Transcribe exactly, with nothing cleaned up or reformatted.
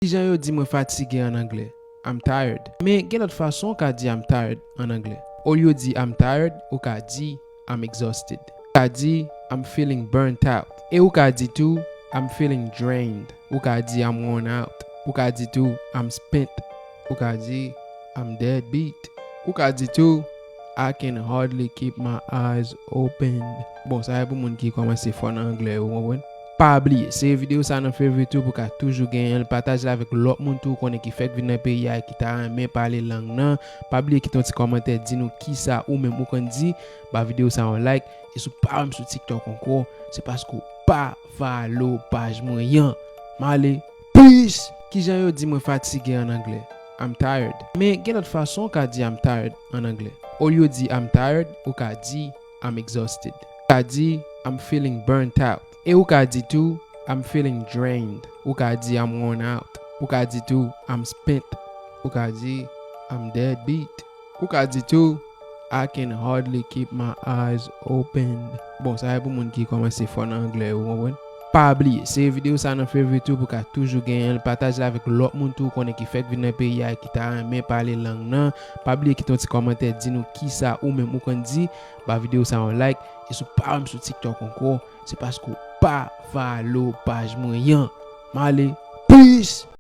Kijan yo di mwen fatige an anglè? I'm tired. Men gen lòt fason w ka di I'm tired an anglè. Olye w di I'm tired, ou ka di I'm exhausted. Ou ka di I'm feeling burnt out. E ou ka di tou I'm feeling drained. Ou ka di I'm worn out. Ou ka di tou I'm spent. Ou ka di I'm dead beat. Ou ka di tou I can hardly keep my eyes open. Bon, sa e pou moun ki kòmanse fò nan anglè yo, ou konprann? Pa bliye, sere videyo sa nan favorite ou pou ka toujou genyen l, pataje l avèk lòt moun tou ou konnen ki fèk vin nan peyi a e ki ta renmen pale lang nan. Pa bliye kite yon ti kòmantè, di nou kisa ou menm ou konn di. Ba videyo sa yon like. E si w pa wè m sou TikTok ankò, se paske w pa follow paj mwen an. M ale, peace! Kijan yo di mwen fatige an anglè? I'm tired. Men gen lòt fason w ka di I'm tired an anglè. Olye w di I'm tired, ou ka di I'm exhausted. Ou ka di I'm feeling burnt out. E ou ka di tou I'm feeling drained. Ou ka di I'm worn out. Ou ka di tou I'm spent. Ou ka di I'm dead beat. Ou ka di tou I can hardly keep my eyes open. Bon, sa e pou moun ki kòmanse fò nan anglè yo, ou konprann? Pa bliye, sere videyo sa nan favorite ou pou ka toujou genyen l, pataje l avèk lòt moun tou ou konnen ki fèk vin nan peyi a e ki ta renmen pale lang nan. Pa bliye kite yon ti kòmantè, di nou kisa ou menm ou konn di. Ba videyo sa yon like. E si w pa wè m sou TikTok ankò, se paske w pa follow paj mwen an. M ale, peace!